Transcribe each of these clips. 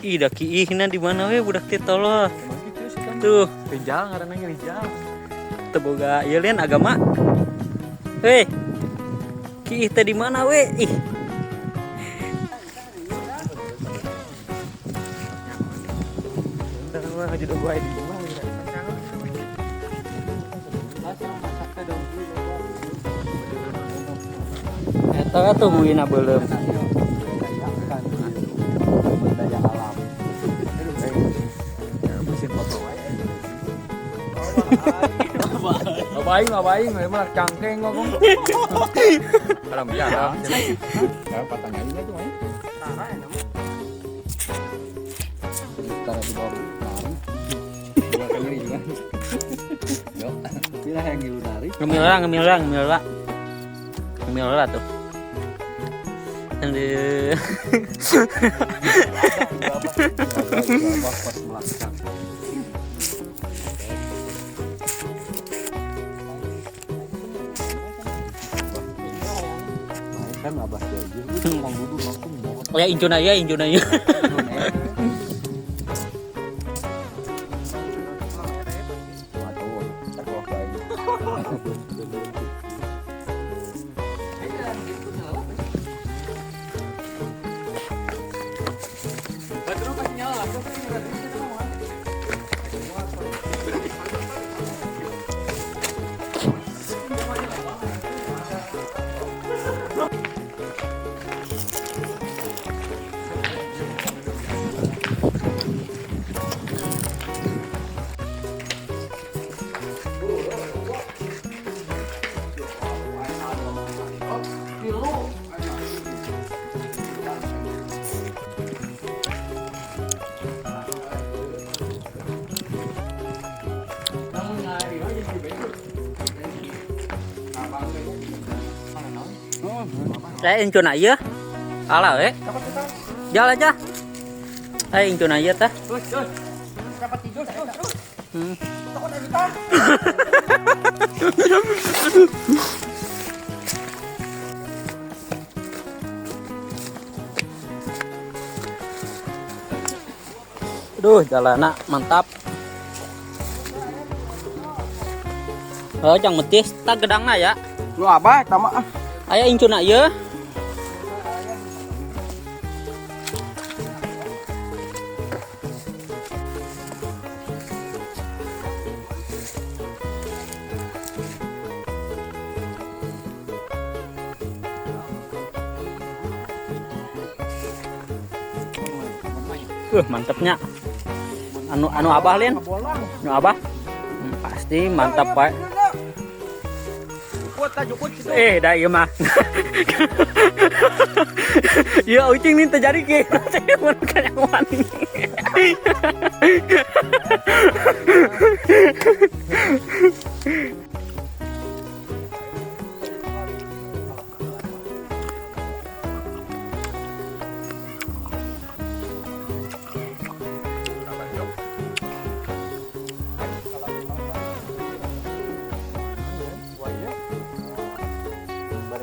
Ih, da kiihna di mana we budak teh tolol. Tuh, Rijal ngaranna ge Rijal. Teu boga ieu lian agama. Hei. Kiih teh di mana we? Ih. Wah, jadi gua di imah gitu. Eta tuh mungkin beuleum. Daya alam. Mesin foto wae. Abaing, abaing, memang cangkeng ngomong. Alam biar. Ya, patahnya ini tuh, main. Taruh di bawah nari. Dua kali juga. Yo, pilih yang ngilu nari. Ngemil lah, ngemil lah, ngemil lah. Ngemil lah tuh. Aduh. Abah pas melakukan. Kan abah jadi itu mau duduk langsung mau. Oh ya incuna ya, incuna ya. Waduh, tak lagi. Eh incuna ieu. Alah we. Jalan aja. Eh incuna ieu teh. Hmm. Aduh, jalana mantap. Oh, jang metis tak gedangna ya. Lu abah eta mah. Aya incuna ieu. Mantepnya. Anu anu abah lin. Anu abah. Pasti mantap pak. Eh, dah ieu mah. Ya ucing nih terjadi ki. Saya mau kanyawan.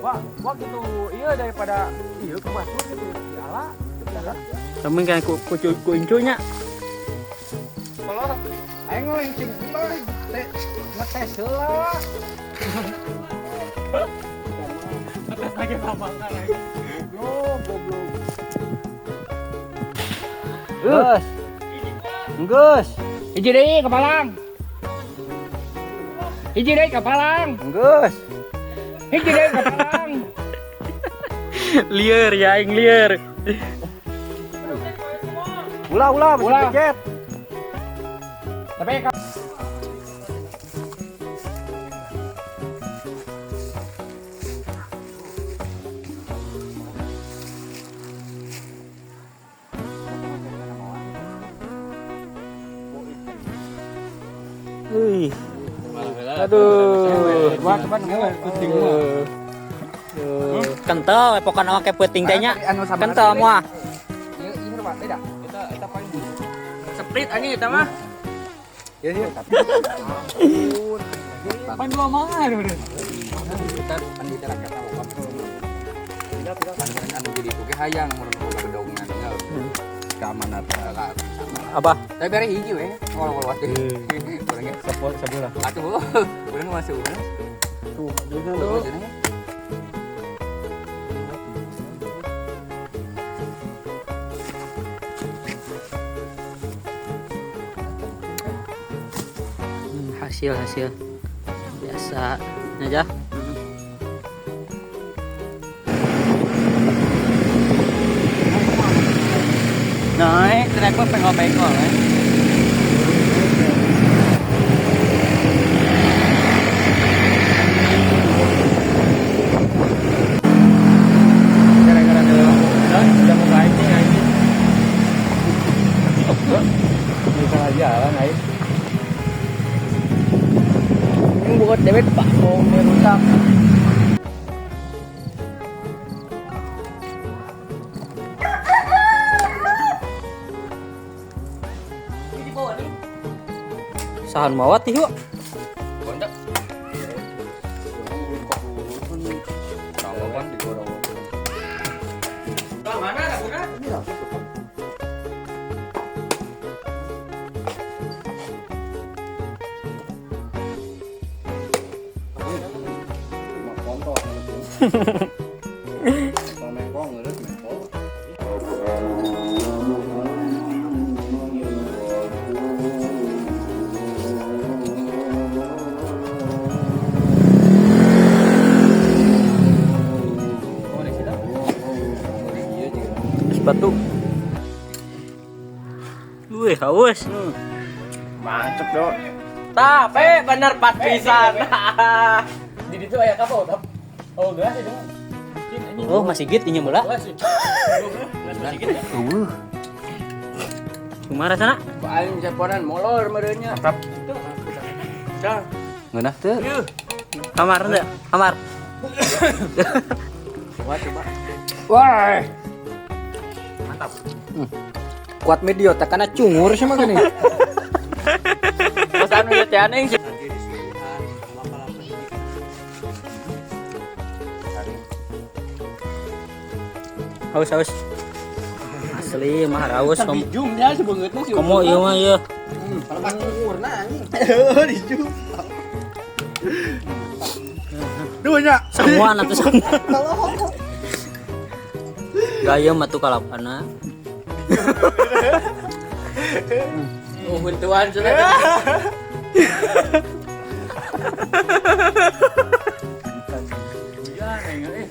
Wah, wah gitu iya daripada iya ke batu gitu di ala gitu. Temen kan ku ku ku incunya. Kalau aing ngelencing heula ngetes heula. Ngetes lagi lapangan aing. Goblok, goblok. Geus. Geus. Hiji deui kapalang. Hiji deui kapalang. Geus. Hiji deui kapalang. Liar ya aing liar. Ulah ulah bisi Ulah. becet. Tapi Wih. Aduh. Wah, coba ngewe kucing mah. Kental, pokoknya awak kayak peuting teh nya. Anu sama Kental moal. Ieu ieu mah beda. Eta eta paling Seprit anjing eta mah. Ya ya tapi Pan dua mah udah. Kita kan di rakyat awak. Anu jadi itu ge hayang mun boga bedongan. Keamanan. Apa? Tapi bere hiji we, ngolong-ngolong teh. Urang ge. Sebelah. Atuh, urang masuk. Tuh, Tuh. Hasil biasa aja. Naik trek mah pengol-pengol eh. Gara-gara dia udah mau anjing anjing. Bisa jalan aing. Ini bukan dewek Pak, mau merusak. Sahan mawat yuk. Kontak. Es batu. Wih, haus. Mantep, Dok. Tapi bener pas pisan. Di situ aya kapal, tap. Oh, gelas itu. Oh, masih git ini bola. Gelas. Gelas masih git. Kumaha rasana? Aing japonan molor merenya. Mantap. Dah. Ngeunah teu? Kamar teu? Kamar. Coba coba. Wah. Mantap. Kuat medio takana cungur sih mah gini. Pas anu ya teh aneh sih. Haus haus. Asli mah haus. Bijungnya sebeungeutna sih. Komo ieu mah ieu. Kalau cungurna anjing. Heeh, dijung. Duh nya. Semua atuh semua. Gaya mah tuh kalapana. Oh, huntuan cenah. Hujan aing eh.